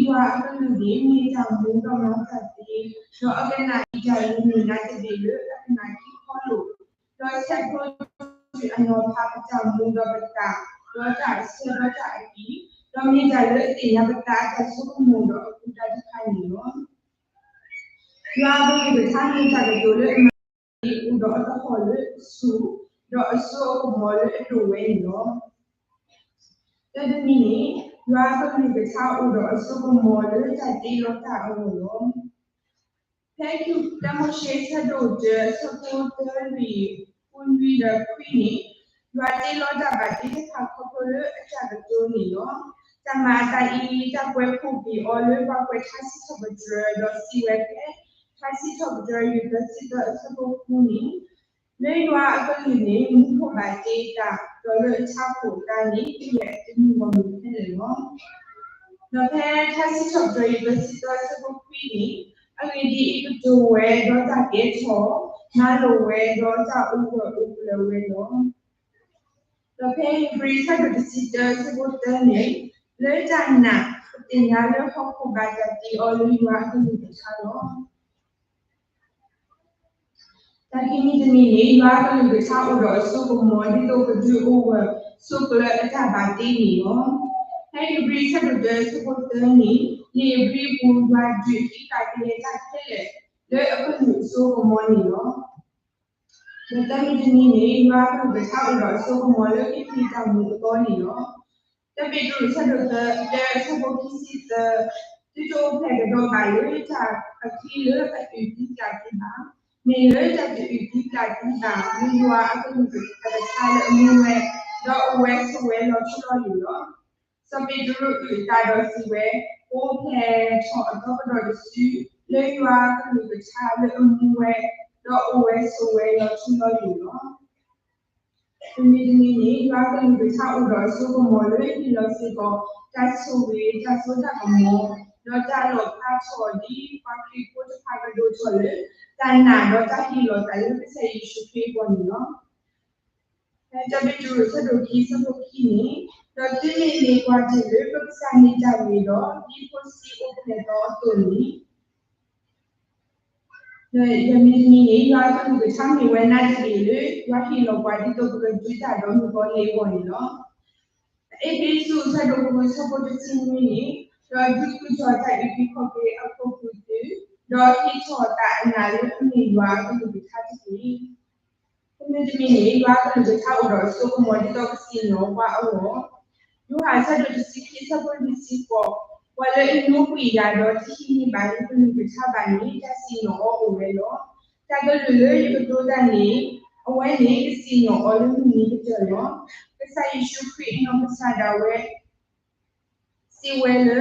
ယွၤအကလုၢ်န့ၣ် မ့ၢ်တၢ်မူဒီးမၤတၢ်သ့, ဒီးအကနၣ်အံၤတၢ်ဂ့ၤမုၢ်နၤတဘ့ၣ်လၢအကနၣ်ခံခီလိာ်, ဒီးဆဲးဖျိဆူအနီၤဖးပတၢ်မူဒီးပသး, ဒီးတၢ်အဆၢဒီးတၢ်အကံၢ်, ဒီးမ့ၢ်တၢ်လၢအသ့ၣ်ညါပသးအတၢ်ဆိကမိၣ်ဒီးအကူအတၢ်တဖၣ်န့ၣ်လီၤ. ယွၤအကလုၢ်ကထါမ့ၢ်တၢ်ကတိၤလၢအမၤန့ၣ် အိၣ်ဒီးအသဟီၣ်လၢအဆူၣ်, ဒီးအစိအကမီၤလၢအဒိၣ်ဝဲန့ၣ်လီၤ. တၢ်တမံၤန့ၣ်, ယွၤအကလုၢ်ကထါအိၣ်ဒီးအစိကမီၤလၢတၢ်တ့လီၤတၢ်အဂီၢ်လီၤ. ဖဲခံတၢမိၤၡ့ဆၢဒိၣ်တၢ ဆၢဖိတၢ လွံၢ်, ဃု နွံဒီးခွံန့ၣ်, ယွၤတ့လီၤတၢ်ဘၣ်တ့တဖၣ်ခီဖျိလၢအတၢ်ကတိၤန့ၣ်လီၤ. တၢ်မၤအသးအံၤ တၢ်ကွဲးဖှိၣ်က့ၤအီၤလၢပှၤကွဲးထါစံးထီၣ်ပတြၢၤ ဒီးစံးဝဲဖဲ ထါစံးထီၣ်ပတြၢၤ လွံၢ်သၢဆံသၢ အဆၢဖိဃုန့ၣ်, လၢယွၤအကလုၢ်န့ၣ် မူခိၣ်ဘၣ်တ့တၢ်, ဒီးလၢအဆၣ်ခိၣ်အသးန့ၣ် ကယဲၢ်တမံၤဂီၢ်မုၢ်ခဲလၢာ်လီၤ. ဒီးဖဲထါစံးထီၣ်ပတြၢၤ လွံၢ်သၢဆံသၢ အဆၢဖိခွံန့ၣ်, အဂ့ၢ်ဒ်အံၤ, ကတိၤဝဲဒီးတၢ်ကဲထီၣ်, မၤလိာ်ဝဲဒီးတၢ်အိၣ်ဂၢၢ်အိၣ်ကျၢၤဝဲလီၤ. ဒီးဖဲဧ့ၤဘြံၤဆၢဒိၣ်တဆံတၢ အဆၢဖိတၢန့ၣ်, လၢတၢ်နာ် ပသ့ၣ်ညါလၢဟီၣ်ခိၣ်ဘၣ်တၢ်တ့အီၤလၢယွၤအကလုၢ်ကထါလီၤ. တၢ်ခံမံၤတမံၤန့ၣ်, ယွၤအကလုၢ်ကထါအိၣ်ဒီးအစိကမီၤ ဒ်သိးပဒုးအိၣ်ဂၢၢ်ဆိးကျၢၤအတၢ်ဘၣ်တ့န့ၣ်လီၤ. ဖဲဧ့ၤဘြံၤဆၢဒိၣ်တၢ အဆၢဖိသၢန့ၣ်, လံာ်ဧ့ၤဘြံၤအပူၤ ယွၤဒုးဟံးဃာ်ကယဲၢ်တၢ်ခဲလၢာ်လၢအကလုၢ်အစိကမီၤန့ၣ်လီၤ. ဒီးသၢမံၤတမံၤန့ၣ်, ယွၤအကလုၢ်ကထါအိၣ်ဒီးအစိကမီၤလၢခရံာ်အတၢ်မူအသီန့ၣ်လီၤ. တၢ်ပ့းတရူးဆၢဒိၣ်သၢ အဆၢဖိခံဆံသၢ, သုတအိၣ်ဖျဲၣ်ကဒီးဘၣ်လၢတၢ်အချံလၢအအုၣ်သံကျၣ်သံဘၣ်, မ့ၢ်လၢတၢ်တအုၣ်သံကျၣ်သံဘၣ် မ့ၢ်ယွၤအကလုၢ်အကထါလၢအမူဝဲ, ဒီးအိၣ်ဝဲဆိးဝဲလီၤထူလီၤယိာ်လီၤ. စီၤပ့းတရူးအုၣ်အသးဒီးစံးဝဲ, အိၣ်ဖျဲၣ်ထီၣ်အသီကဒီးတစု လၢယွၤအကလုၢ်ကထါလၢအမူဝဲ, ဒီးအိၣ်ဝဲဆိးဝဲလီၤထူလီၤယိာ်လီၤ. တမံၤတမံၤန့ၣ်, ယွၤအကလုၢ်ကထါအိၣ်ဒီးအစိကမီၤလၢဟ့ၣ်လီၤစ့ၢ်ကီး တၢ်ဆိၣ်ဂ့ၤ, တၢ်စိတၢ်ကမီၤ, ဒီးတၢ်လီၤဖျါထီၣ်ဒ်ပှၤခရံာ်ဖိတဖၣ်ကဒိၣ်ထီၣ်လၢ တၢ်နာ်ဒီးတၢ်ဟ့ၣ်လီၤသးလၢကစၢ်ယ့ၣ်ၡူးခရံာ်အဂီၢ်န့ၣ်လီၤ. ဖဲတၢ်ပ့းတရူးဆၢဒိၣ်ခံ ဆၢဖိခံန့ၣ်, ဒီးသုမ့ၢ်မ့ၢ်ကွၢ်တ့ၢ်လၢပကစၢ်မ့ၢ်တၢ်ဂ့ၤဒီး ဒ်ဖိဆံးအိၣ်ဖျဲၣ်သီအသိးန့ၣ်, ဒီးယမံၤတမံၤန့ၣ်, ယွၤအကလုၢ်ကထါမ့ၢ်ဝဲနါတဂ့ၤလၢ ယွၤဟ့ၣ်လီၤပှၤဒ်သိးပကဒုးတၢ်ဒီးမုၣ်ကီၤလံၢ်အဂီၢ်န့ၣ်လီၤ. အ့းဖ့းစူး အဆၢဒိၣ်ဃု ဆၢဖိတဆံနွံန့ၣ်, ဒီးဒုးကူၣ်ထီၣ်တၢ်အုၣ်က့ၤခီၣ်က့ၤအခိၣ်ပူၤသု, ဒီးဟ့ၣ်ထီၣ်သးအနးလၢအမ့ၢ်ယွၤအကလုၢ်ကထါတက့ၢ်. တမံၤတမံၤန့ၣ်, ယွၤအကလုၢ်ကထါအိၣ်ဒီးအစိကမီၤဒ်သိးကစံၣ်ညီၣ်ပှၤအဂီၢ်, ယိၤဟၣ်ဆၢဒိၣ်တဆံခံ ဆၢဖိလွံၢ်ဆံဃိး, ပှၤလၢအညိကွံာ်ယၤဒီးတဟံးန့ၢ်ဘၣ်ယကလုၢ်ကထါဘၣ်န့ၣ်, တၢ်စံၣ်ညီၣ်အီၤအိၣ်ဝဲလီၤ. တၢ်ကလုၢ်လၢယကတိၤတၢ်န့ၣ်, အဝဲန့ၣ်ကစံၣ်ညီၣ်အီၤလၢမုၢ်နံၤကတၢၢ်လီၤ. ကစၢ်ယ့ၣ်ၡူးခရံာ်အနီၢ်ကစၢ်ဒၣ်ဝဲ စံးဝဲလၢ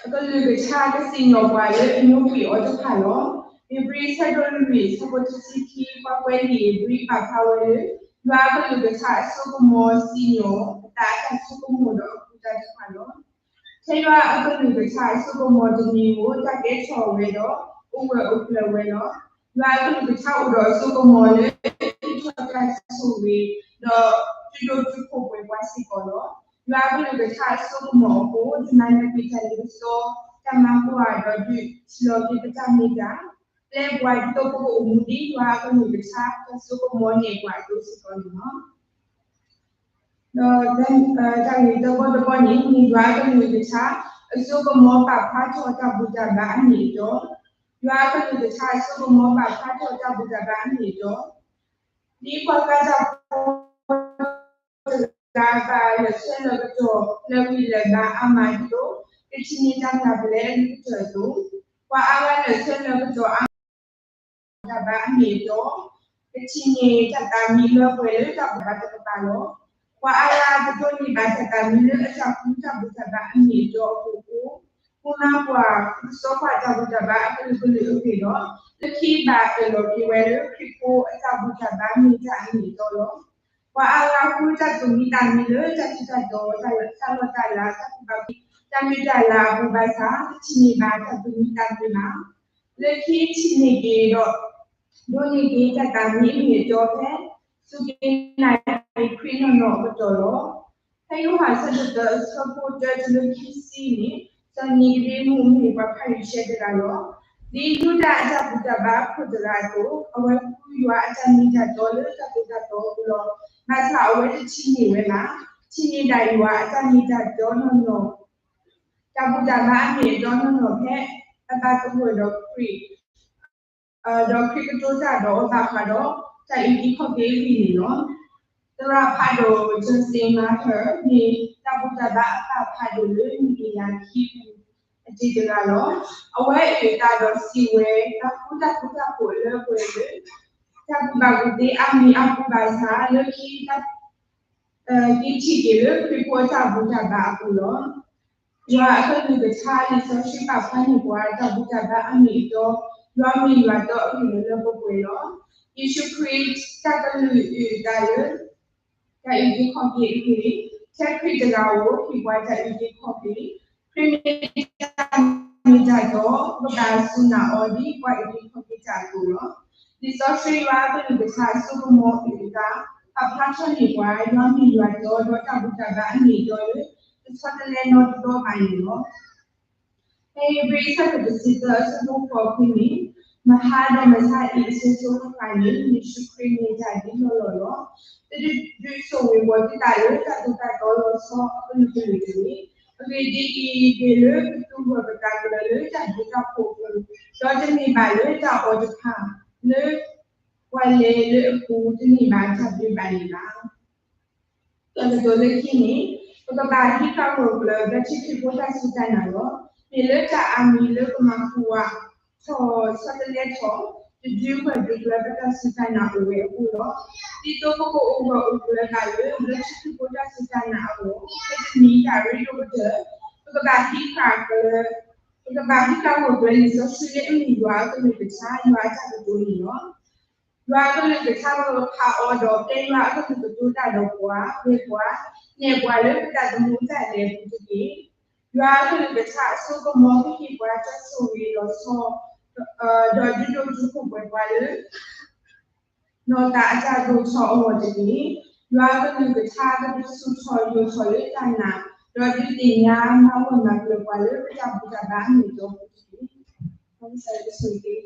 အကလုၢ်ကထါကစံၣ်ညီၣ်ပှၤလၢအညိကွံာ်အီၤတဖၣ်လီၤ. ဧ့ၤဘြံၤဆၢဒိၣ်လွံၢ် ဆၢဖိတဆံခံ, ပှၤကွဲးလံာ်ဧ့ၤဘြံၤပာ်ဖျါဝဲလၢ ယွၤအကလုၢ်ကထါအစိကမီၤစံၣ်ညီၣ်အသးအတၢ်ဆိကမိၣ်ဒီးအကူတၢ်တဖၣ်လီၤ. ထဲယွၤအကလုၢ်ကထါအစိကမီၤတမံၤဧိၤ တၢ်ကဲထီၣ်ဝဲဒီး အိၣ်ဂၢၢ်အိၣ်ကျၢၤဝဲလီၤ. ယွၤအကလုၢ်ကထါအိၣ်ဒီးအစိကမီၤလၢ ဟ့ၣ်ထီၣ်တၢ်ဆိၣ်ဂ့ၤ, ဒီးသုဒိၣ်သုခိၣ်ပှဲၤပှၤစ့ၢ်ကီးလီၤ. ယွၤအကလုၢ်ကထါအစိကမီၤအဃိ, တမၤနၢၤကွံာ်တၢ်လ့ပစီ, တၢ်မၤကွၢ်ဒီး ဒုးဆံးလီၤက့ၤပတၢ်မ့ၢ်တၢ်, ပျဲပှၤဒ်သိးပကအိၣ်မူဒ်ယွၤအကလုၢ်ကထါ တၢ်ဆိကမိၣ်န့ၢ်ပှၤအသိးစ့ၢ်ကီးန့ၣ်လီၤ. ဒီးတၢ်ဂ့ၢ်တဘီတဘီန့ၣ် မ့ၢ်ယွၤအကလုၢ်ကထါ အစိကမီၤပာ်ဖျါထီၣ်တၢ်ဘူၣ်တၢ်ဘါအမ့ၢ်အတီ, ယွၤအကလုၢ်ကထါအစိကမီၤပာ်ဖျါထီၣ်တၢ်ဘူၣ်တၢ်ဘါအမ့ၢ်အတီ, ဒ်ပှၤဂၤတၢ်ဖိ တဂၤဂၤလၢာ်ဆၢလၢာ်ကတီၢ် လၢာ်ဂံၢ်လၢာ်ဘါအါမးဒ်သိး ကထံၣ်န့ၢ်တၢ်ပျၢ်ပလဲအကတၢၢ်အသိး, ပှၤအါဂၤလၢာ်ဆၢလၢာ်ကတီၢ်အါမး တၢ်ဘူၣ်တၢ်ဘါအမ့ၢ်အတီ, ကထံၣ်န့ၢ်တၢ်သးမံလၢပှဲၤလၢတၢ်ဘူၣ်တၢ်ဘါတကပၤလီၤ. ပှၤအါဂၤကဒိးန့ၢ်ဘၣ်တၢ်သးမံလၢအတၢ်ဃူတၢ်ဘူၣ်တၢ်ဘါအမ့ၢ်အတီအဖီခိၣ်, ဃုမၤပှၤ ဃုကစီၤပှၤတၢ်ဘူၣ်တၢ်ဘါအကလုာ်ကလုာ်အဂ့ၢ်ဒီး, လၢခံဘၣ်အၢၣ်လီၤက့ၤဝဲလၢခရံာ်ဖိအတၢ်ဘူၣ်တၢ်ဘါမ့ၢ်တၢ်အမ့ၢ်အတီလီၤ. ပှၤအါဂၤဃုတၢ်သူၣ်မံသးမံလၢတၢ်ထူးတၢ်တီၤ, တၢ်လီၢ်တၢ်လၤ, တၢ်ကူၣ်ဘၣ်ကူၣ်သ့, တၢ်မုာ်တၢ်လၤအပူၤဘၣ်ဆၣ် တထံၣ်န့ၢ်ဘၣ်တၢ်သူၣ်မံသးမံဘၣ်. လၢခံထံၣ်န့ၢ်က့ၤဒီး ဒိးန့ၢ်က့ၤတၢ်သးမံအမ့ၢ်အတီဖဲ စူၢ်က့ၤနာ်က့ၤခရံာ်နီၢ်နီၢ်အကတီၢ်လီၤ. ဖဲယိၤဟၣ်အဆၢဒိၣ်သၢ အဆၢဖိတၢတုၤလၢခံဆံန့ၣ်, စီၤနံၤကဒ့မူးမ့ၢ်ပှၤဖၤရံၤၡဲတဂၤလီၤ. ဒ်ယူဒၤအတၢ်ဘူၣ်တၢ်ဘါအခိၣ်သရၣ်အသိး, အဝဲဃုယွၤအတၢ်မ့ၢ်တၢ်တီလၢတၢ်သိၣ်တၢ်သီအပူၤလီၤ. ဘၣ်ဆၣ်အဝဲတထံၣ်န့ၢ်ဝဲဘၣ်. ထံၣ်န့ၢ်ဒၣ်ယွၤအတၢ်မ့ၢ်တၢ်တီနီၢ်နီၢ်, တၢ်ဘူၣ်တၢ်ဘါအမ့ၢ်အတီနီၢ်နီၢ်ဖဲ အဘၣ်သဂၢၢ်ဒီးခရံာ် ဒီးခရံာ်ကတိၤတၢ်ဒီးအီၤဘၣ်ဃးဒီး တၢ်အုၣ်က့ၤခီၣ်က့ၤအဂ့ၢ်န့ၣ်လီၤ. သရၣ်ဖးဒိၣ် Justin Martyr မ့ၢ်တၢ်ဘူၣ်တၢ်ဘါအပၢ်ဖးဒိၣ်လၢနံၣ်ကယၤခံပူၤအတံၤတဂၤလီၤ. အဝဲအုၣ်အသးဒီးစံးဝဲ တၢ်ဃူတၢ်ဖိးတၢ်ဖှိၣ်အလၢအပှဲၤလၢ တၢ်ကူၣ်ဘၣ်ကူၣ်သ့အါမံၤအါပူၤဘၣ်ဆၣ် လၢခံ က့ၤထံၣ်က့ၤလၢခရံာ်ဖိအတၢ်ဘူၣ်တၢ်ဘါအပူၤလီၤ. ယွၤအကလုၢ်ကထါ လံာ်စီဆှံပာ်ဖျါန့ၢ်ပှၤ တၢ်ဘူၣ်တၢ်ဘါအမ့ၢ်အတီ, ယွၤမ့ၢ်ယွၤတီအဂ့ၢ်လၢလၢပှဲၤပှဲၤလီၤ. ယ့ၣ်ၡူးခရံာ်တၢ်ကလုၢ်အုၣ်အသးလၢ တၢ်အုၣ်က့ၤခီၣ်က့ၤအဂ့ၢ်, ထဲခရံာ်တဂၤဧိၤ ဟ့ၣ်ပှၤတၢ်အုၣ်က့ၤခီၣ်က့ၤ, ခရံာ်မ့ၢ်တၢ်မ့ၢ်တၢ်တီ, ပကဘၣ်စူၢ်နာ်အီၤဒ်ပှၤအုၣ်က့ၤခီၣ်က့ၤတၢ်အသိးလီၤ. လံာ်စီဆှံယွၤအကလုၢ်ကထါအစိကမီၤအုၣ်အသး ပာ်ဖျါထီၣ်န့ၢ်ပှၤ ယွၤမ့ၢ်ယွၤတီ ဒီးတၢ်ဘူၣ်တၢ်ဘါအမ့ၢ်အတီလၢ တဆီတလဲနီတဘျီဘၣ်န့ၣ်လီၤ. ဖဲဧ့ၤဘြံၤအဆၢဒိၣ်တဆံသၢ အဆၢဖိဃိးအဖုန့ၣ်, မဟါဒီးမဆါအံၤအစိၤစိၤဃၣ်ဃၣ်န့ၣ် ယ့ၣ်ၡူးခရံာ်မ့ၢ်တၢ်ဒ်လီၢ်လီၢ်လီၤ. သုတဒုးဆိၣ်ဂ့ၤဘီၣ်သုသးလၢတၢ်သိၣ်တၢ်သီလီၤဆီအကလုာ်ကလုာ်တဂ့ၤ. အဂ့ၢ်ဒ်အံၤ, ဂ့ၤလၢကသူၣ်ဂၢၢ်ပသးကလၢၤလၢတၢ်ဘျုးတၢ်ဖှိၣ်အပူၤ, ဒီးတမ့ၢ်ဘၣ်လၢတၢ်အီၣ်တဖၣ်, လၢပှၤလဲၤလၢအပူၤတန့ၢ်ဘၣ်တၢ်ဘျုးဘၣ်န့ၣ်ဘၣ်. တၢ်ကတိၤလၢခံန့ၣ်, ပကဘၣ်ဟံးဃာ်ဂၢၢ်ကျၢၤ ဘျၢထံခရံာ်ဖိတၢ်စူၢ်တၢ်နာ်လီၤ. မ့ၢ်လၢတၢ်အါမံၤလၢကမၤဟူးဝးထီၣ်ဆီတလဲထီၣ် တဒုဂၢၢ်ဒုးကျၢၤပတၢ်စူၢ်တၢ်နာ်အိၣ်ဝဲအဃိလီၤ. ဒ်သိးပကအိၣ်ဂၢၢ်အိၣ်ကျၢၤဘၣ်လၢ ဘျၢထံခရံာ်ဖိတၢ်စူၢ်တၢ်နာ်အဂီၢ် လၢတနံၤတၢ်ရ့ဒိၣ်ကတၢၢ်, ပကဘၣ်ဟံးဃာ်ကျၢၤ, ပကဘၣ်ဟံးဃာ်ဂၢၢ်ကျၢၤလံာ်စီဆှံလၢအမ့ၢ်ယွၤအကလုၢ်ကထါ ယွၤအတၢ်ကတိၤန့ၣ်လီၤ. ယွၤအကလုၢ်ကထါကဖးအီၤဒီး ပျဲယွၤအကလုၢ်ကတိၤတၢ်ဒီးပှၤ, ဝဲပှၤ, နဲၣ်ပှၤလၢပသးသမူအတၢ်လဲၤအပူၤတက့ၢ်. ယွၤအကလုၢ်ကထါအစိကမီၤကဟ့ၣ်ပှၤတၢ်ဆိၣ်ဂ့ၤလီၤဆီ, ဒီးဒုးဒိၣ်တုာ်ခိၣ်ပှဲၤပှၤလၢ နီၢ်သးအတၢ်ဒိၣ်ထီၣ်အဂီၢ်တက့ၢ်. ယွၤအကလုၢ်ကထါကဒုးဆူၣ်ထီၣ်ယိာ်ထီၣ်လၢတၢ်နာ်, ဒီးဒုးသ့ၣ်ညါမၤဝဲမၤကျၢၤပှၤလၢပတၢ်ဘူၣ်တၢ်ဘါအမ့ၢ်အတီပူၤတက့ၢ်. ကစၢ်ယွၤကဆိၣ်ဂ့ၤ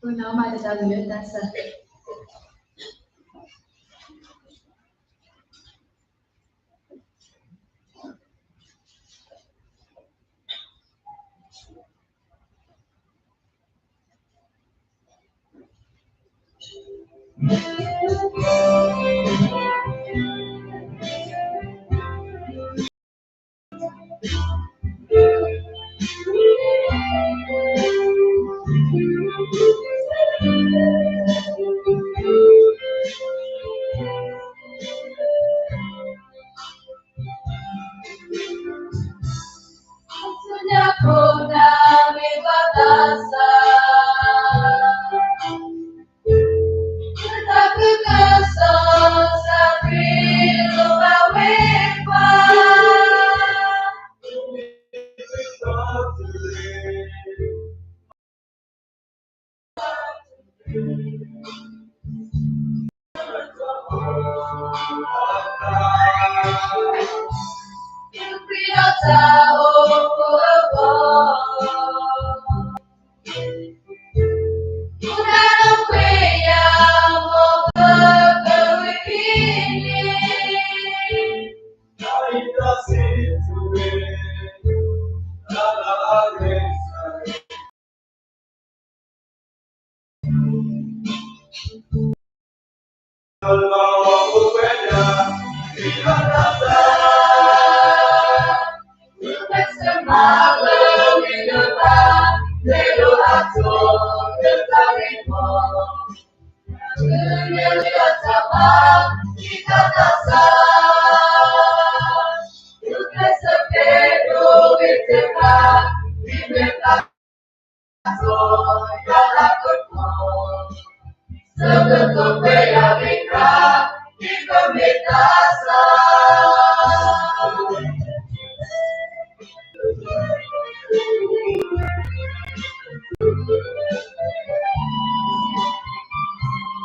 ပနာ်မၤတၢ်လၢတၢ်ဆၢ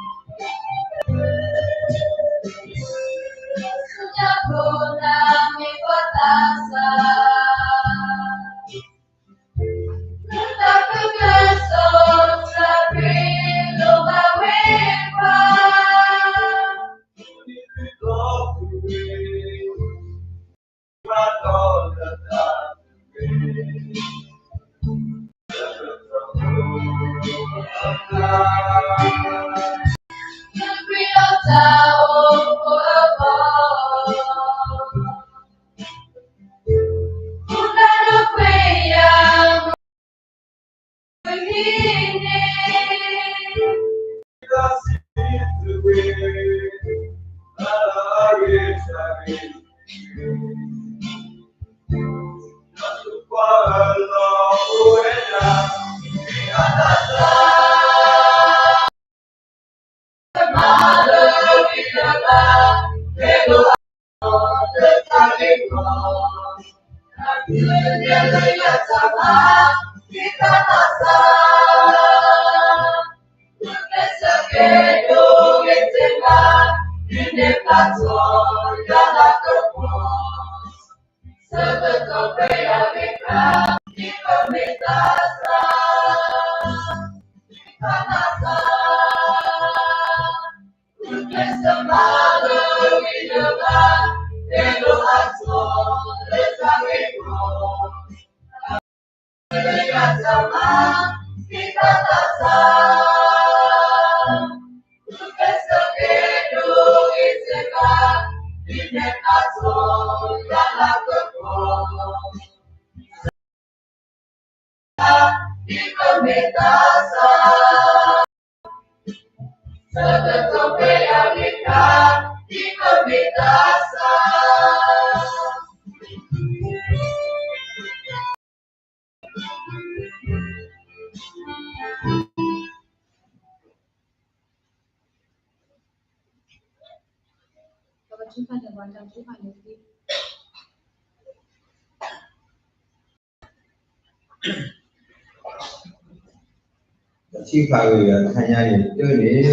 တၢ်ထုကဖၣ်ဂ့ၢ်တခါညါန့ၣ် တၢ်န့ၣ်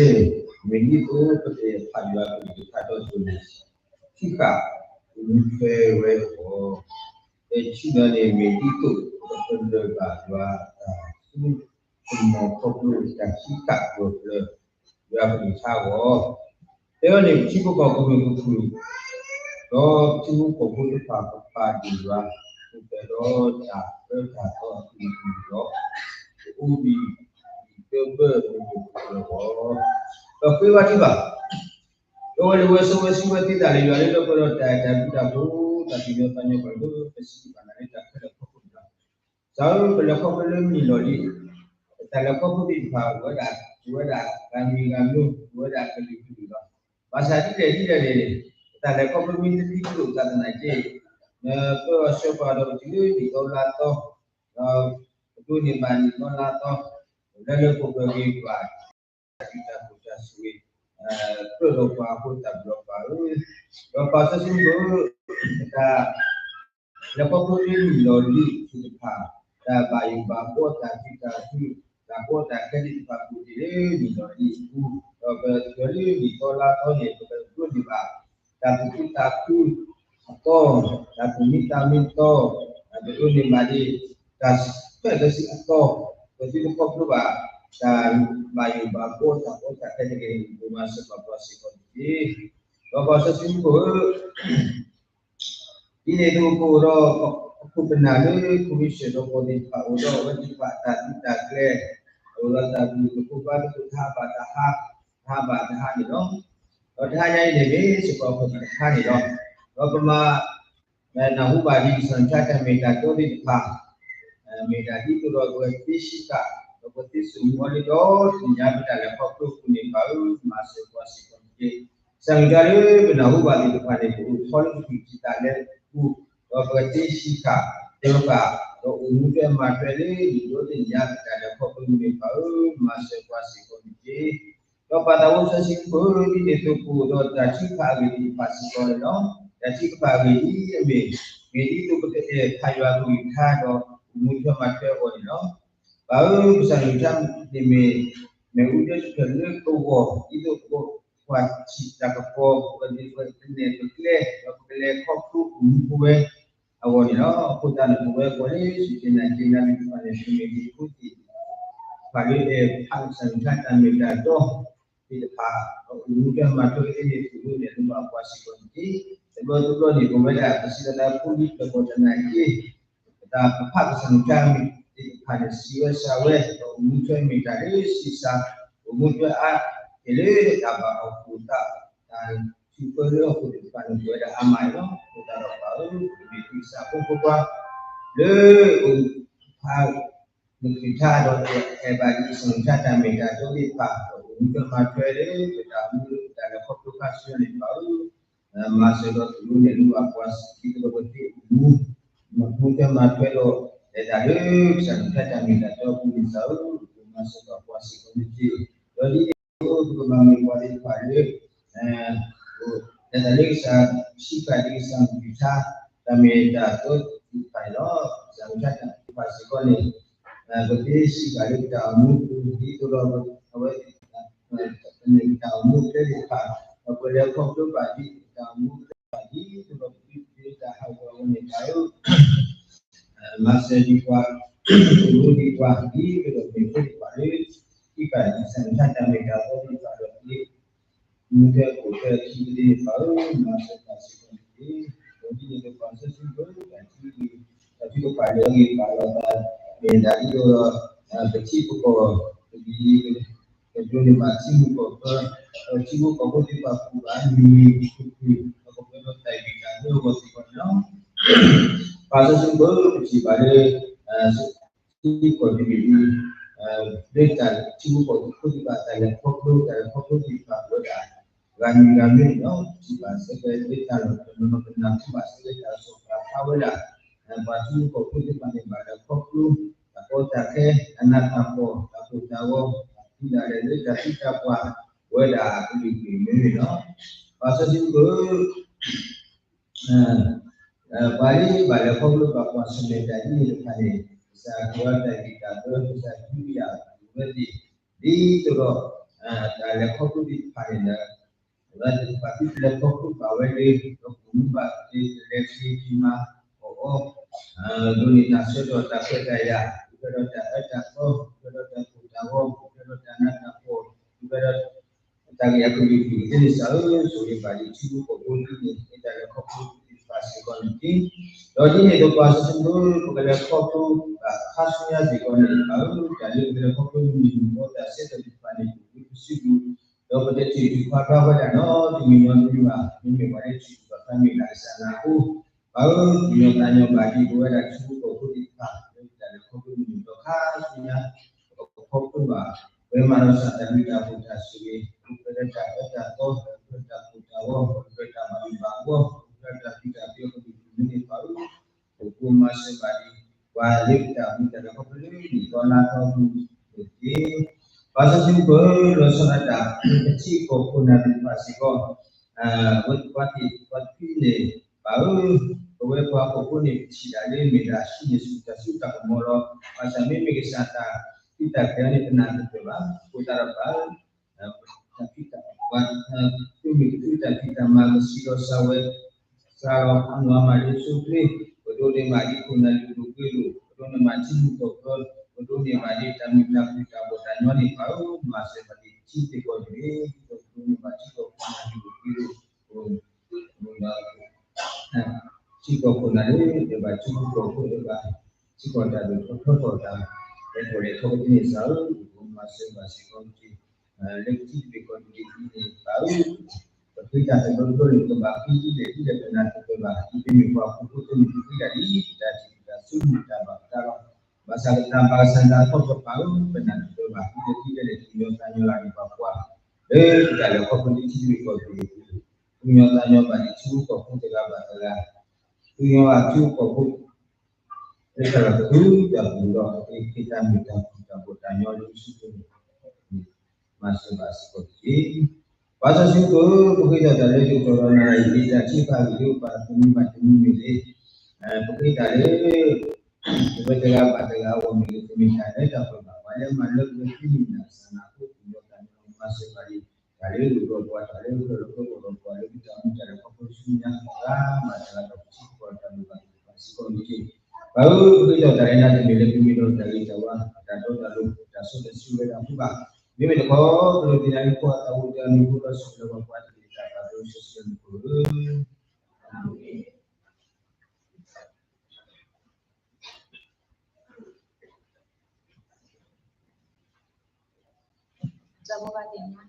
မ့ၢ်ဒ်သိးပကဖးယွၤကလုၢ်ကထါဒီး ထုကဖၣ်အိၣ်မူထွဲဝဲအဂီၢ်, တၢ်ထုကဖၣ်န့ၣ် မ့ၢ်ဒ်သိးပကပလၢၢ်ဘၣ်ယွၤတၢ်သူၣ်မီၤခီဖျိတၢ်ထုကဖၣ်ဂၢၢ်ကျၢၤ ယွၤကလုၢ်ကထါအဂီၢ်, တဲဝဲန့ၣ် ပထံဖိကီၢ်ဖိမုၢ်ကဖုၣ် ဒီးပထံဖိကီၢ်ဖိတဖၣ် ပပာ်ဒံးယွၤ အိၣ်ဖျဲၣ်ဒီးတၢ်အၢတၢ်သီအပူၤကွံာ်ဒီး ပအိၣ်ဘှံးဘှံးဘၢဘၢမုာ်မုာ်ခုၣ်ခုၣ်အဂီၢ်, ဒီးဃ့ဘါထုကဖၣ် ဒီးဝဲလၢဝဲဆိဝဲဆူဝဲသ့တၢ်လၢယွၤလၢလၢပှဲၤဒီးတၢ်အဲၣ်တၢ်ကွံတၢ်ဖိ တၢ်သူၣ်ညီသးညီပှၤလၢပစံးဘၣ်နၤလၢတၢ်ခဲလၢာ်ခီဖျိန့ၣ်လီၤ. စးဝဲပလဲၤခီဖျိလၢမုၢ်နံၤလီၤလံ, ပတၢ်လဲၤခီဖျိသ့ၣ်တဖၣ် အိၣ်ဝဲဒၣ် အိၣ်ဝဲဒၣ်ဂၤမံၤဂၤမံၤ အိၣ်ဝဲဒၣ်ကလုာ်ကလုာ်လီၤ. ဘၣ်ဆၣ်ဒ်လဲၣ်ဒ်လဲၣ်န့ၣ် ပတၢ်လဲၤခီဖျိမ့ၢ်တသံတလိၣ်သးသနာ်က့ နပၢအီၤဆှၢပှၤဒီးပတုၤလၢနံၣ်သီလါသီ ဒီးပဒိးန့ၢ်ဘၣ်နံၣ်သီလါသီ လၢလၢပှဲၤပှဲၤဂ့ၤပှၤ တၢ်ကူၣ်တၢ်ကူၣ်တၢ်ဆိၣ်ဂ့ၤ ကြၢးဒီးပှၤအဃိတၢ်ဘျုးပှၤဧၢ, ဒီးပာ်စီဆှံဖိ တၢ်လဲၤခီဖျိလၢမုၢ်နံၤလီၤလံသ့ၣ်တဖၣ်, တၢ်ဘၣ်ယိၣ်ဘၣ်ဘှီတၢ်သံတၢ်ဟု တၢ်ကီတၢ်ခဲသ့ၣ်တဖၣ် အိၣ်တ့ၢ်လၢမုၢ်နံၤလီၤလံအပူၤ, ဒီးပတုၤလၢနံၣ်သီလါသီန့ၣ် ပကဒိးန့ၢ်ဘၣ် တၢ်သူၣ်ခုသးခုအသီ, တၢ်သူၣ်မံသးမံသီ, ပဒိးန့ၢ်ဘၣ်ဒ် တၢ်ဆဲးလၢဆံအသီ, ပသုတခီဖျိဘၣ် တၢ်ဘၣ်ယိၣ်ဘၣ်ဘှီတၢ်ကီတၢ်ခဲတဂ့ၤ ပမၤစၢၤပှၤစ့ၢ်ကီးတက့ၢ်. ဒီးပာ်စီဆှံဖိ ဒ်န့ၣ်အသိးပအိၣ်ဒီး ပခိၣ်ပနၢ်လၢ ခဝ့ၡၢၣ်ဒီးကီၢ်သ့ၣ်တဖၣ် အိၣ်ဒီးအဝဲသ့ၣ်တဖၣ်အတၢ်သူတၢ်ကျဲၤ, အိၣ်ဒီးတၢ်ဘျုးတၢ်ဖှိၣ်ဘါသကိးတဟါဘၣ်တဟါ, တဟါဘၣ်တဟါန့ၣ်လီၤ. ဒီးတဟါညါအံၤန့ၣ် မ့ၢ်စ့ၢ်ကီးပကတခါန့ၣ်လီၤ. ဒီးပမၤ နၢ်ဟူဘၣ်ဒ်ကစၢ်ယွၤတၢ်မ့ၢ်တၢ်တီသ့ၣ်တဖၣ်, မ့ၢ်ဒၣ်ဒ်သိးဒီးပဝဲသ့စံးဃာ်, ဒီးပဝဲသ့စံးမူအီၤလၢဒီတနံၤညါ ပတၢ်လဲၤခီဖျိအပူၤန့ၣ် ပၢ်ဧၢ မၤစၢၤပှၤစ့ၢ်ကီးတက့ၢ်. ကစၢ်ယွၤလၢပနၢ်ဟူဘၣ်သ့ၣ်တဖၣ်န့ၣ် ပအိၣ်ထီလၢပသူၣ်ကံၢ်သးလဲအပူၤ, ဒီးပဝဲသ့စံးဃာ် တဲဘၣ်ဃာ်, ဒီးအိၣ်မူထွဲမၤထွဲလၢ ဒ်သိးတနံၤညါပတၢ်လဲၤခီဖျိန့ၣ် ပၢ်ဧၢ မၤစၢၤပှၤစ့ၢ်ကီးတက့ၢ်. ဒီးပၢ်သးစီဆှံဖိ ဒ်န့ၣ်အသိးပအိၣ်ဒီးတၢ်ထုကဖၣ်အဂ့ၢ်သ့ၣ်တဖၣ်စ့ၢ်ကီးန့ၣ်လီၤ. တၢ်ထုကဖၣ်အဂ့ၢ်ဒ်အမ့ၢ်, မ့ၢ်ဒ်သိးပကအဲၣ်ဖးယွၤကလုၢ်ကထါဒီး အိၣ်မူထွဲမၤထွဲအဂီၢ်န့ၣ်လီၤ. ပၢ်ဧၢ ကစၢ်ယွၤတၢ်မ့ၢ် မ့ၢ်အူဒၢတဖျၢၣ်လၢပဂီၢ် ဒ်သိးပကကွၢ်ထံၣ်တၢ်ကပီၤ ပကဒုးပကနဲၣ်ပကျဲ ဒီးပကလဲၤခီဖျိအိၣ်မူပဝဲအဂီၢ်န့ၣ်လီၤ. အဃိသတးန့ၣ် ပဝဲပှၤလၢစူၢ်က့ၤနာ်က့ၤနၤသ့ၣ်တဖၣ်န့ၣ် ပမ့ၢ်ဒ်ဖိသ့ၣ်တဖၣ်လၢအဲၣ်ဖးကစၢ်ယွၤတၢ်မ့ၢ်တၢ်တီသ့ၣ်တဖၣ်, ဒီးအိၣ်မူထွဲမၤထွဲအဂ့ၢ်န့ၣ် ပအိၣ်လၢန့ၣ် မ့ၢ်ဘၣ်ပှၤစ့ၢ်ကီးတက့ၢ်. တဘျီတဘျီန့ၣ် ပဝဲဒၣ်ပစံးတၢ်ဖိလံၤတဘီတနာ်က့ ပတၢ်ပဖးကစၢ်ယွၤတၢ်မ့ၢ်သ့ၣ်တဖၣ်န့ၣ် စံးဝဲစှၤဝဲ ဒီးအိၣ်မူထွဲမ့ၢ်တၢ်လၢဆံးစှၤ, အိၣ်မူထွဲအါက့ၤလၢတၢ်ဘၣ်အီၣ်ကူၣ်သး ထံၣ်ပၢလၢဟီၣ်ခိၣ်သ့ၣ်တဖၣ်န့ၣ် ပဝဲဒၣ်အါမးအံၤလီၤ. အဃိသတးဒီးပၢ်ဧၢ, ပမ့ၢ်ကစၢ်ဖိဖိခွါ လၢအိၣ်ဖး နကလုၢ်ကထါဒီးအဲၣ်ဘၣ်ဒ်ကစၢ်ယွၤတၢ်မ့ၢ်တၢ်တီသ့ၣ်တဖၣ် ဒီးအိၣ်မူထွဲမၤထွဲလၢပတၢ်အိၣ်မူလၢပတၢ်လဲၤခီဖျိခါဆူညါန့ၣ် ပၢ်ဧၢ, မၤစၢၤဒီးသူၣ်ဒိၣ်နဲၣ်ဒိၣ်ဘၣ်ပှၤ ဒ်သိးဒီးပသ့အိၣ်မူ မၤမူထွဲမၤထွဲဒီး လဲၤတၢ်လၢကစၢ်ယွၤတၢ်မ့ၢ်တၢ်တီအပူၤန့ၣ် ပၢ်ဧၢ, မၤစၢၤဘၣ်ပှၤစ့ၢ်ကီးန့ၣ်တက့ၢ်. ဒီးဒ်န့ၣ်အသိး ပကဘၣ်မ့ၢ်ပှၤသ့ၣ်တဖၣ်လၢ လဲၤတၢ်လၢကစၢ် စံးဃာ်ဒ်ကစၢ်ကလုၢ်ကထါ တၢ်မ့ၢ်တၢ်တီသ့ၣ်တဖၣ်န့ၣ်လီၤ. ကစၢ်ကလုၢ်ကထါတၢ်မ့ၢ်တၢ်တီသ့ၣ်တဖၣ်စ့ၢ်ကီးန့ၣ် ပသ့စံးဃာ်လၢပတၢ်အိၣ်မူပူၤ ဒ်သိးဒီးအဝဲ ပမ့ၢ်ပတၢ်အိၣ်မူအကျဲသ့ၣ်တဖၣ် ဒီးပလဲၤခီဖျိဘၣ်ဒ်ပတၢ်အိၣ်မူအကျဲဘၣ် ဒ်သိးဒီးပဒုးပတၢ်ဟးဂီၤအဂီၢ်န့ၣ် ပၢ်ဧၢ, မၤစၢၤဒံးပှၤ အိၣ်မူဒံးပှၤ ဒ်သိးဒီးမ့ၢ်ဖိသ့ၣ်တဖၣ်လၢ စံးဃာ်ဒ်ကစၢ်ယွၤတၢ်မ့ၢ်တၢ်တီသ့ၣ်တဖၣ်ဒီး မူထွဲအိၣ်ထွဲအခံကသ့န့ၣ် ပၢ်ဧၢ, မၤစၢၤပှၤစ့ၢ်ကီးန့ၣ်တက့ၢ်. ဒီးဒ်န့ၣ်အသိး ပၢ်စီဆှံဖိ တၢ်ထံၣ် တၢ်ထုကဖၣ်လၢအဂ့ၤပာ်လီၤသး မ့ၢ်ဒၣ်ဒ်သိးဒီး ပထံပကီၢ် ပကဒိးန့ၢ်ဘၣ်ထံမုၢ်ကီၢ်သၢ ဒီးထံဖိကီၢ်ဖိသ့ၣ်တဖၣ် ပူၤဘၣ်မုၢ်မုၢ်ခုၣ်ခုၣ် ဒီးကပှဲၤဒီးတၢ်ဂံၢ်တၢ်ဘါအဂီၢ်စ့ၢ်ကီးန့ၣ်လီၤ. ပၢ်စီဆှံဖိ ပထံၣ်ဘၣ်လၢ ထံကီၢ်တဘ့ၣ်အံၤ လၢတၢ်ထံဖိကီၢ်ဖိသ့ၣ်တဖၣ် တၢ်လဲၤခီဖျိ တၢ်လဲၤခီဖျိသ့ၣ်တဖၣ် ပဝဲဒၣ် ဂၤမံၤဂၤမံၤန့ၣ်လီၤ. ထံၣ်ဘၣ်စ့ၢ်ကီးလၢတၢ်လီၢ်တနီၤနီၤ ပနၢ်ဟူဘၣ်စ့ၢ်ကီးလၢတၢ်ကစီၣ်ပာ်ဖျါဝဲဒၣ် ပှၤထံဖိကီၢ်ဖိသ့ၣ်တဖၣ်န့ၣ် ဘၣ်လဲၤခီဖျိ တၢ်ကီတၢ်ခဲ တၢ်နးတၢ်ဖှီၣ် တၢ်ကိၢ်တၢ်ဂီၤ တၢ်ဖံးတၢ်လဲၤလၢတၢ်သံတၢ်ပှၢ် ပဝဲဒၣ်အကလုာ်ကလုာ်မ့ၢ်န့ၣ်လီၤ. ပၢ်စီဆှံဖိ ပှၤလၢဘၣ်လဲၤခီဖျိဘၣ်ကွၢ်ဆၢၣ်မဲာ်တၢ်ဒ်န့ၣ်တဖၣ်န့ၣ် ကစၢ်ယွၤတၢ်ဂံၢ်တၢ်ဘါ ကစၢ်ယွၤအဝဲသ့ၣ် ဒ်သိးဒီး တၢ်လဲၤခီဖျိသ့ၣ်တဖၣ်န့ၣ်လီၤ. အဝဲသ့ၣ်တဖၣ်သုတလဲၤခီဖျိဘၣ်ဝဲလၢ ဒီးကမူဘၣ်က့ၤ တလဲၤက့ၤက့ၤမၤအီၣ်အီၤ ဒိးန့ၢ်တၢ်ဆၢကတီၢ် တၢ်ခွဲးတၢ်ယာ် ဃုာ်ဒီးတၢ်အၢတၢ်သီ ဃုာ်ဒီးတၢ်ကိၢ်တၢ်ဂီၤ ဃုာ်ဒီးတၢ်နးတၢ်ဖှီၣ် ဃုာ်ဒီး တၢ်ဂ့ၢ်အကလုာ်ကလုာ်သ့ၣ်န့ၣ် စၢ်ဧၢ ဆိၣ်ဂ့ၤဘၣ်ဒံးထံဖိကီၢ်ဖိဒ်န့ၣ် မ့ၢ်တၢ်လဲၤခီဖျိသ့ၣ်တဖၣ်စ့ၢ်ကီးန့ၣ်တက့ၢ်. ဒီးဒ်န့ၣ်ဒီးပၢ်စီဆှံဖိ ပကလဲၤခီဖျိဘၣ်ခါဆူညါစ့ၢ်ကီးန့ၣ် ပၢ်ဧၢ တၢ်လၢပကလဲၤခီဖျိမုၢ်နံၤမုၢ်သီတၢ်ဆၢကတီၢ်သ့ၣ်တဖၣ်န့ၣ် ပကဆူၣ်ဒူၣ် ဒီးပတထံၣ်ဒူၣ်ဖးဖျါဝဲဒၣ်နီတမံၤနီတမံၤဘၣ် မ့မ့ၢ်ပှၤလၢထံၣ်ဒူၣ်ဖးဖျါမ့ၢ်ဒၣ်ကစၢ်နၤအဃိ ပၢ်ဧၢ ပညီသးညီဘၣ်ဒံးပဝဲဒၣ်ထံဖိကီၢ်ဖိသ့ၣ်တဖၣ် လၢပတၢ်လဲၤခီဖျိမုၢ်နံၤမုၢ်သီခါဆူညါ ပကခီဖျိဘၣ် ပမၤလီၤစၢ်တၢ်ဘျုးတၢ်ဖှိၣ်တၢ်ဆိၣ်ဂ့ၤ ပကပှဲၤဒီးတၢ်အၢတၢ်သီ ပကပှဲၤဒီးတၢ်ကိၢ်တၢ်ဂီၤ ပကပှဲၤဒီးတၢ်ဘၣ်ယိၣ်ဘၣ်ဘှီ ပကပှဲၤဒီးတၢ်ဖံးတၢ်မၤအဂီၢ် ပကပှဲၤတၢ်ဘျုးတၢ်ဖှိၣ်အဂီၢ်န့ၣ် ပၢ်ဧၢ အိၣ်ဖှိၣ်မၤစၢၤဘၣ်ဒံး ပှၤလၢပတၢ်အိၣ်မူတၢ်လဲၤခီဖျိလၢနံၣ်သီလါသီအပူၤန့ၣ်တက့ၢ်. ပၢ်စီဆှံဖိ လီၤဆီဒၣ်တၢ် ပထံကီၢ်ခိၣ်နၢ်သ့ၣ်တဖၣ်စ့ၢ်ကီး ဝဲပှၤသ့ၣ်ပှၤသံန့ၣ် ပၢ်ဧၢ ပဝဲပှၤဟီၣ်ခိၣ်ဖိန့ၣ် ပထံၣ်ဒၣ်လၢမ့ၢ်ဒၣ်ဆူန့ၣ်ဆူတၢ်စိတၢ်ကမီၤလီၤ. ဘၣ်ဆၣ်မ့မ့ၢ်ကစၢ်တၢ်သုးတၢ်ကျဲၤန့ၣ် ပနၢ်တပၢၢ်ဘၣ်. အဃိသတးဒီးပၢ်ဧၢ တၢ်ဖံးတၢ်မၤ သုမ့ၢ်ကသုတၢ်ဖံးတၢ်မၤကစံးလီၤစၢ်ဝဲ စှၤလီၤအနီၢ်အမးလၢစိၤကျ့ ပဒိးန့ၢ်ဘၣ်ဒ်ခိၣ်နၢ်လုၢ်ဒိၣ်ပှ့ၤဒိၣ် ပဒိးန့ၢ်ဘၣ်ထံမုၢ်ကီၢ်သၢ ပဒိးန့ၢ်ဘၣ်ဒ်တၢ်မုာ်တၢ်ခုၣ်တၢ်ဘီၣ်တၢ်ညီန့ၣ် ပၢ်ဧၢ မၤစၢၤဘၣ်ဒံးထံသ့ၣ်ကီၢ်သ့ၣ် ပဒိးန့ၢ်ဘၣ်ထံကီၢ်ခိၣ်နၢ်လုၢ်ဒိၣ်ပှ့ၤဒိၣ် ထံကီၢ်ခိၣ်နၢ်လၢ အဲၣ်ဘၣ်ထံကီၢ်ခိၣ်အဲၣ်ဘၣ် ထံကီၢ်တၢ်ဒိၣ်ထီၣ်ထီထီၣ်တၢ် လဲၤထီၣ်လဲၤထီကသ့န့ၣ်စ့ၢ်ဧၢ ပမၤစၢၤဘၣ်စ့ၢ်ကီးတက့ၢ်. လၢပထံသ့ၣ်ကီၢ်သ့ၣ်န့ၣ် ပၢ်ဧၢ ပဃ့တၢ်တဘျီတဘျီန့ၣ် ပကဘၣ်ဃ့ဒ်လဲၣ်ဒ်လဲၣ်ပနၢ်တပၢၢ်ဘၣ် ဒ်ပမ့ၢ်ပှၤဟီၣ်ခိၣ်ဖိန့ၣ် ပဃ့တၢ်ဒ်ပတၢ်ထံၣ်ပတၢ်ဆိကမိၣ်တၢ်ဘၣ်ပသးလီၤ. ဘၣ်ဆၣ်ကတၢၢ်ဘၣ်ကစၢ်တၢ်အခီပညီပၢ်ဧၢ ပနၢ်တပၢၢ်ဘၣ် ဒ်လဲၣ်ဒ်လဲၣ် ပကညီသးညီလၢ်န့ၣ်ပှၤကွၢ် လၢပတၢ်လဲၤခီဖျိလၢထံသ့ၣ်ကီၢ်သ့ၣ် ပကညီသးညီဘၣ်ဒံးထံဖိကီၢ်ဖိတဂၤဘၣ်တဂၤ ပကညီအထံဖိကီၢ်ဖိ လၢတၢ်လီၢ်တပူၤတၢ်ပူၤဒီး ပက့ၤတၢ်မုာ်တၢ်ခုၣ်တၢ်ဘီၣ်တၢ်ညီလၢစုပူၤ မၤစၢၤဘၣ်စ့ၢ်ကီးတက့ၢ်. ပၢ်စီဆှံဖိ ပဃ့တၢ်တၢ်လၢယကတီၢ်ဒီးနၤအံၤ တၢ်ထံၣ်ဖးဂ့ၤဒိၣ်ပာ်တမံၤဘၣ်တမံၤမ့ၢ်ဂ့ၤ ပဃ့တၢ်လၢ ပဝဲတဂၤဘၣ်တဂၤအဂီၢ်မ့ၢ်ဂ့ၤ တမ့ၢ်တၢ်လၢတၢ်ပှဲၤဘၣ် ပှၤလၢမၤလၢပှဲၤသ့န့ၣ် နၢ်စၢ်နၢ်ဖိ ပကညီသးညီမၤစၢၤဘၣ်လံ တၢ်လၢလိၣ်ဒီးပှၤ တၢ်လၢအဂၢၢ်လီၤပှၤ တၢ်လၢအဂၢၢ်လီၤပှၤ လၢပတၢ်အိၣ်မူတၢ်လဲၤခီဖျိဆူညါ တဂၤဘၣ်တဂၤဒီးပထံပကီၢ်တၢ်လိၣ်ဘၣ်သ့ၣ်တဖၣ်စ့ၢ်ကီးန့ၣ်တက့ၢ်. ပၢ်ဧၢ ပဃ့ဒီးတၢ်အဲၣ်နၤတမ့ၢ်လၢပမ့ၢ်ဒီးတၢ်ဂ့ၤတၢ်ဝါ တၢ်တီတၢ်လိၤ တၢ်စီတၢ်ဆှံဝဲဒၣ်အဃိဘၣ်. မ့မ့ၢ်တခီ ပလိၣ်သ့ၣ်ညါလၢပှၤအတၢ်အိၣ်တၢ်မံၤအဃိဒီး ဆိၣ်ဂ့ၤလၢပှၤကိးဂၤဒဲး တၢ်ဘၣ်ဒိဆှၢဆှၢန့ၣ်တက့ၢ်. တၢ်ဘၣ်သ့ၣ်ညါ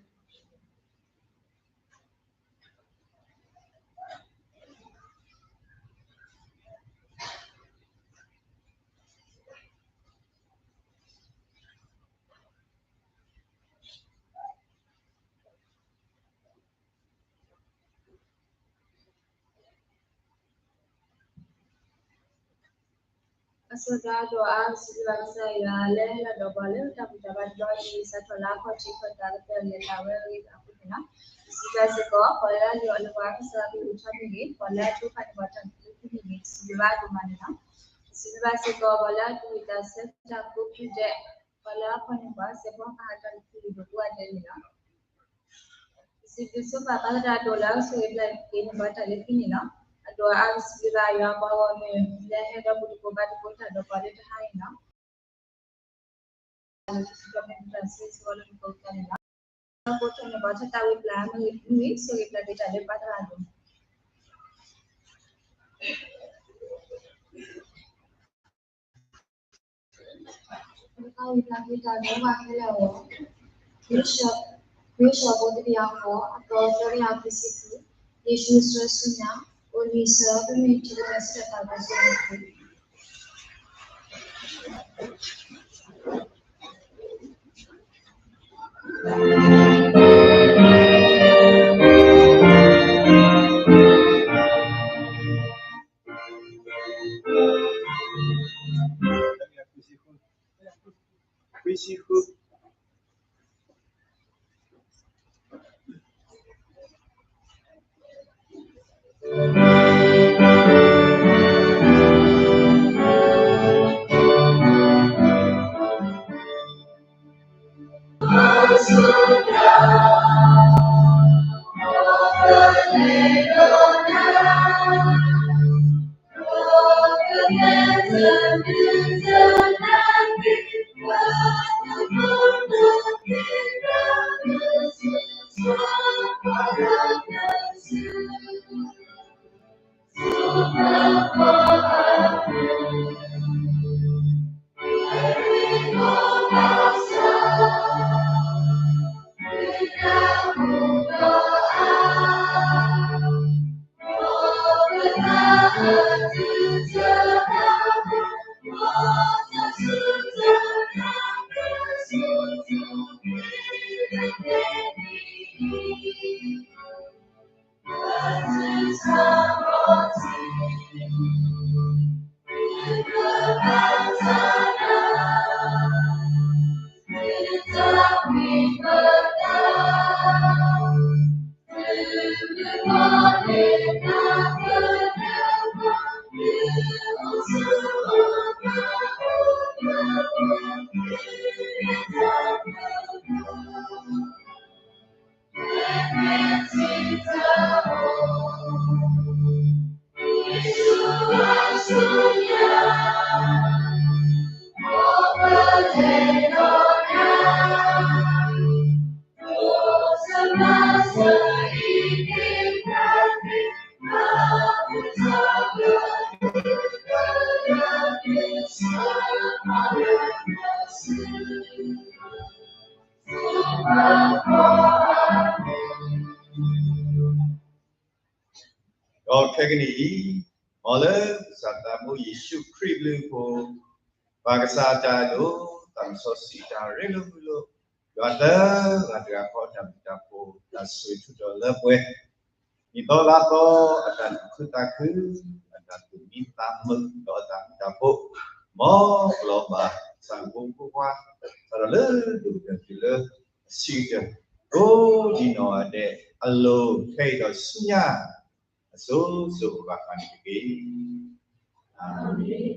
အဆိဒၣ်ဒီးအါ ပစံးဘျုးဘၣ်ကစၢ်ယွၤလၢဟဲလီၤဒီးပှၤလၢတၢ်ဘူၣ်တၢ်ဘါတဘျီအံၤ စးထီၣ်လၢအခီၣ်ထံးခီၣ်သးကတၢၢ်လဲၤတၢ်ဝဲအဂ့ၢ်အဃိန့ၣ်လီၤ. ပစံးဘျုးစ့ၢ်ကီး ပှၤလၢအလုၢ်အီၣ်လၢပှၤကစၢ်အကလုၢ်ကထါမ့ၢ်ဂ့ၤ, ပှၤလၢအထုးဖးန့ၢ်ပှၤတၢ်မုာ်တဖုမ့ၢ်ဂ့ၤ, ပစံးဘျုးဘၣ်အါဒိၣ်မးန့ၣ်လီၤ. ပစံးဘျုးဘၣ်စ့ၢ်ကီး ပှၤလၢအသူၣ်ဝံၣ်သးဆၢတၢ်ကိးဖုဒဲး, ပှၤလၢအဖီၣ်န့ၢ်ပှၤစဲးဖီကဟးတၢ်တဖုဒိၣ်ကိးဂၤဒဲးန့ၣ်လီၤ. ပစံးဘျုးဆိပာ်ပသရၣ်ဒိၣ်လၢအဆိၣ်ဂ့ၤဘျါက့ၤန့ၢ်ပှၤတၢ်လၢခံန့ၣ်လီၤ. အဒိၣ်အါ ပစံးဘျုးဘၣ်ယွၤပှၤဂီၢ်မုၢ် လၢဟဲဒီးဘူၣ်တကိးဘါတကိးတၢ်ဒီးပှၤလၢတဟါအံၤန့ၣ်လီၤ. လၢပှၤဆိၣ်ဂ့ၤပှၤထီၣ်တၢ်ဝံၣ်ဘျါမ့ၢ်ဂ့ၤ, ဆိၣ်ဂ့ၤဘျါက့ၤတၢ်လၢပှၤတဂၤအံၤ အဝံၣ်ဘျါက့ၤတၢ်လၢပှၤခဲလၢာ်အဂီၢ်, ဂ့ၢ်စံးထီၣ်ဖိတကယၤဃိး, အသီသၢကယၤခွံဆံဃု, ယ့ၣ်ၡူးစၢဆူညါ, အိၣ်လံစၢ ပမ့ၢ်ထံၣ်ကတၢၢ်စံးထီၣ်ပတၢ်ကစီၣ်န့ၣ်တက့ၢ်. ခွံဆံဃု. ဒီးခဲကနံၣ်အံၤ, မ်လၢကစၢ်သးဘိယ့ၣ်ၡူးခရံာ်အဘျုးအဖှိၣ်, ပၢ်ကစၢ်အတၢ်အဲၣ်ဒိၣ်, တၢ်မုၢ်စီဆှံတၢ်ရ့လိာ်မုာ်လိာ်, ယွၤသၢဂၤတဂၤဃီတၢ်ဘျုးတၢ်ဖှိၣ် တၢ်ဆိၣ်ဂ့ၤထူၣ်တီၤလၢပှဲၤ နံၣ်သီလါသီအတၢ်သူၣ်ခုသးခု, အတၢ်သူၣ်မံသးမုာ်ဒီးအတၢ်ဘျုးတၢ်ဖှိၣ်, မ်ပလီၤဘၣ် ကစၢ်ဖိမုၣ်ဖိခွါ စးထီၣ်လၢဒိၣ်ကတၢၢ်တုၤလၢအဆံးကတၢၢ်, ကိးဒံနီၢ်ဂၤဒဲးအလိၤ ခဲအံၤဒီးဆူညါ အစိၤစိၤအဃၣ်ဃၣ်န့ၣ်တက့ၢ်. အၤမ့ၣ်.